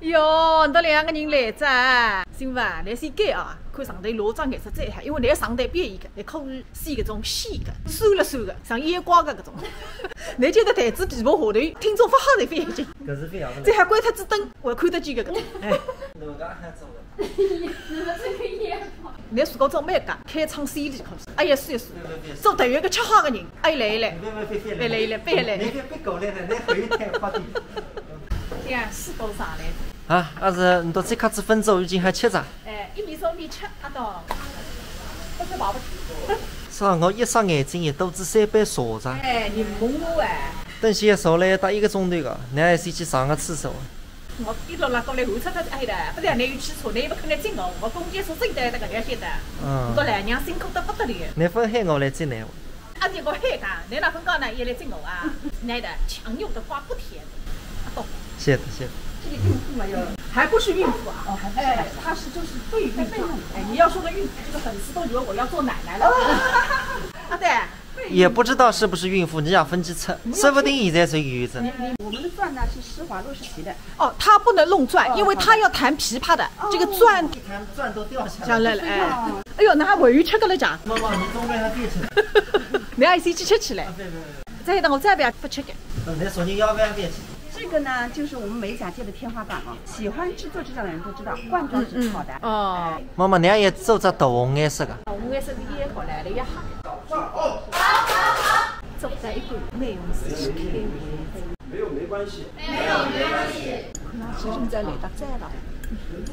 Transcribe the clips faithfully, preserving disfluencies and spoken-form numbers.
哟，侬两个人来着啊？新妇啊，侬先改啊，看上头哪只颜色最好，因为侬上头变一个，侬可以选搿种细个、瘦了瘦个，像烟花个搿种。侬就在台子皮包下头，听众勿好侪勿要紧，搿是勿要勿来。最好关脱只灯，我看得见搿个。哎。哪能还做个？侬搿个烟花。侬如果做美甲，开创先例可以。哎呀，是是，做团圆个吃好个人，哎，来来，来来来，别来来。侬别过来了，侬还有太快点。 对呀，是多少嘞？啊，阿是，侬到这卡子分走已经还吃着？哎，一米三米七，阿到，不是宝宝。是啊，我一双眼睛也都是三百少着。哎，你懵我哎。等歇少来打一个钟头个，侬还是去上个厕所。我一路拉过来，我擦擦哎的，不然侬有去错，侬也不可能进我，我公交车进来的，搿个晓得。嗯。我老娘辛苦得不得了。侬勿喊我来接侬。 而且我喊他，侬哪能讲呢？也来整我啊？奶的，强扭的瓜不甜的。啊，懂。晓得，晓得。这个孕妇嘛，要，还不是孕妇啊？哦，还不是。哎，她是就是备孕状。哎，你要说个孕妇，这个粉丝都以为我要做奶奶了。啊，对。也不知道是不是孕妇，侬也分不清，说不定现在是有着。你，你，我们的钻呢是施华洛世奇的。 哦，他不能弄钻，哦，因为他要弹琵琶的，好的。这个钻，哦。一弹钻都掉下来。下来了，哎。哦。哎哟，侬还回去吃个了讲？妈妈，侬总归还别吃。侬还是去吃起来。啊，别别别。再等我再不要不吃个。那昨天要不要别吃？这个呢，就是我们美甲界的天花板了。喜欢制作指甲的人都知道，罐装是不好的。嗯，嗯。哦。哎。妈妈，侬也做只桃红颜色个。桃红颜色个也好来了，也好。做在一个美容师去开会。 没有，没关系。没有，没关系。那其实你在哪搭站了？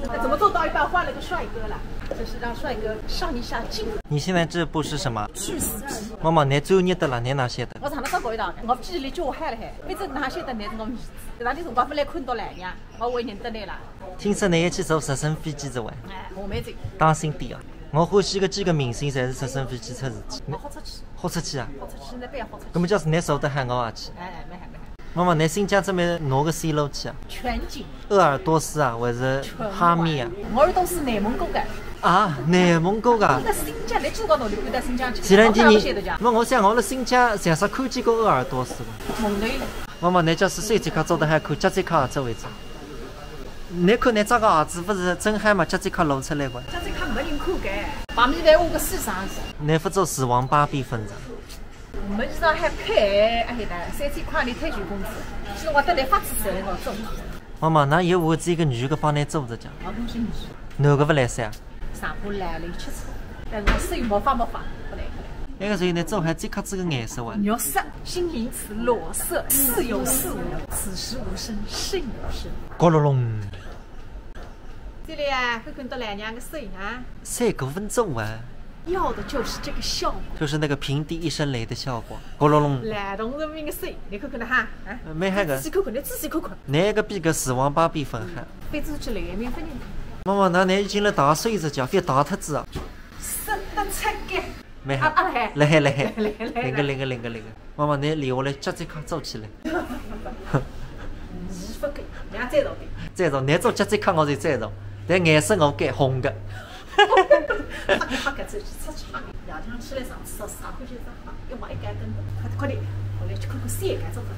那怎么做到一半换了个帅哥了？就是让帅哥上一下镜。你现在这步是什么？去死皮！妈妈，侬专业的了，侬哪晓得？我上趟搞一趟，我记忆力就害了害，反正哪晓得侬是我儿子，哪里辰光勿来看到来呀，我会认得侬啦。听说侬也去坐直升飞机子喂？哎，我没走。当心点啊！我欢喜个几个明星，侪是直升飞机出事体。我豁出去。豁出去啊？豁出去，现在不要豁出去。那么叫是侬舍得喊我啊去？哎，没喊，没喊。 妈妈，侬新疆这边哪个线路去啊？全景。鄂尔多斯啊，还是哈密啊？全环。我儿都是内蒙古的。啊，内蒙古的。那新疆，侬知道哪里看到新疆去？前两天你，我哪不晓得讲？那我想我辣新疆像啥看见过鄂尔多斯吧？蒙的嘞。妈妈，侬假使手机卡做得还看，脚趾卡做一只。侬看侬这个儿子不是真嗨嘛，脚趾卡露出来过。脚趾卡没人看的，旁边再画个四张。侬不做死亡芭比粉的。 我们知道还配，哎，三千块的退休工资，是我得来发自财的，我做。妈妈，那有我这个女的帮侬做着讲。我都是女。男的不来噻啊？上铺来了，吃醋，但是我手没法没法，不来不来。那个时候呢，做还这卡这个颜色哇。肉色，新名词，裸色，似有似无，此时无声胜有声。咕噜隆。这里啊，看看到来两个手啊。 三个分钟啊。要的就是这个效果。就是那个平地一声雷的效果，咕隆隆。来，同人民的水，你看看的哈，啊，没那个。仔细看看，你仔细看看。那个比个死亡芭比粉还。飞出去了也没分人。妈妈，那你已经来打水一只脚，别打他子啊。是的，这个。没哈。啊，啊，嘿。来嘿，来嘿。来，来，来。灵个，灵个，灵个，灵个。 妈妈，侬留下来，脚趾卡做起来。你不给，人家再找的。再找，侬做脚趾卡我就再找，但颜色我改红的。好看，好看，这是出去，夜里向起来上厕所，上去就上，要买一根灯，快点，快点，我来去看看谁敢做的。